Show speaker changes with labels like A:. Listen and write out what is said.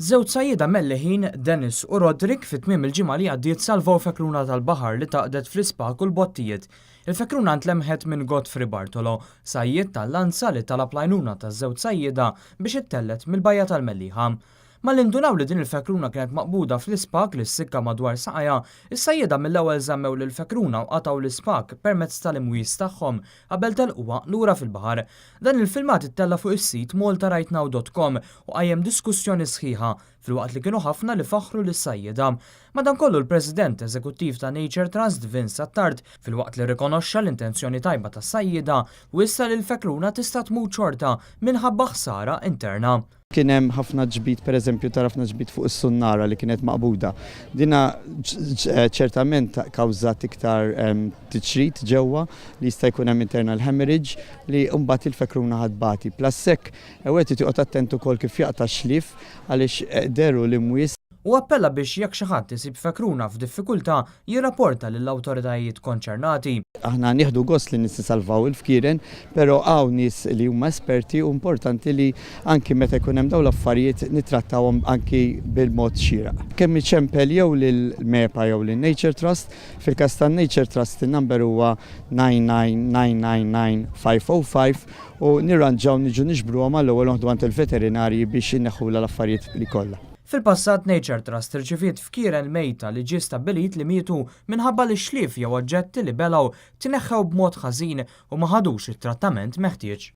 A: Żewġ sajjieda Melliħin, Dennis u Roderick, fi tmiem il-ġimgħa li għaddiet salvaw fekruna tal-baħar li tgħaqqdet fl-ispak u l-bottijiet. Il-fekruna ntlemħet minn Godfrey Bartolo, sajjied tal-lanza li talab l-għajnuna taż-żewġ sajjieda biex ittellgħet mill-bajja tal-Mellieħa. Malli ndunaw li din il-fekruna kienet maqbuda fl-ispak li ssikka madwar saqajha, is-sajjieda mill-ewwel żammew lill-fekruna u qatgħu l-ispak permezz tal-imwies tagħhom qabel telquha lura fil-baħar. Dan il-filmat ittella' fuq is-sit maltarightnow.com u qajjem diskussjoni sħiħa filwaqt li kienu ħafna li faħħru lis-sajjieda. Madankollu l-President Eżekuttiv ta' Nature Trust Vince Attard, filwaqt li rikonoxxa l-intenzjoni tajba tas-sajjieda, wissa li l-fekruna tista' tmut xorta minħabba ħsara interna.
B: Kien hemm ħafna ġbid, pereżempju, tara ħafna ġbid fuq is-sunnara li kienet maqbuda. Dina ċertament kawżat iktar tiċrit ġewwa li jista' jkun hemm internal hemorrhage li mbagħad il-fekruna ħa tbati. Plus hekk, wieħed irid joqgħod attent ukoll kif jaqta' xlief għaliex dehru l-imwies.
A: U appella biex jekk xi ħadd isib fekruna f'diffikultà jirrapporta lill-awtoritajiet konċernati.
B: Aħna nieħdu gost li nies salvaw il-fkieren, però hawn nies li huma esperti u importanti li anki meta jkun hemm dawn l-affarijiet nittrattawhom anki bil-mod xieraq. Kemm iċempel jew lil MEPA jew lil Nature Trust, fil-każ tan-Nature Trust in-number huwa 99999505 u nirranġaw niġu niġbruhom għall-ewwel noħdu għand il-veterinarji biex inneħħula l-affarijiet li kollha.
A: Fil-passat Nature Trust irċiviet fkieren mejta li ġie stabbilit li mietu minħabba li xlief jew oġġetti li belgħu tneħħew b'mod ħażin u ma ħadux it-trattament meħtieġ.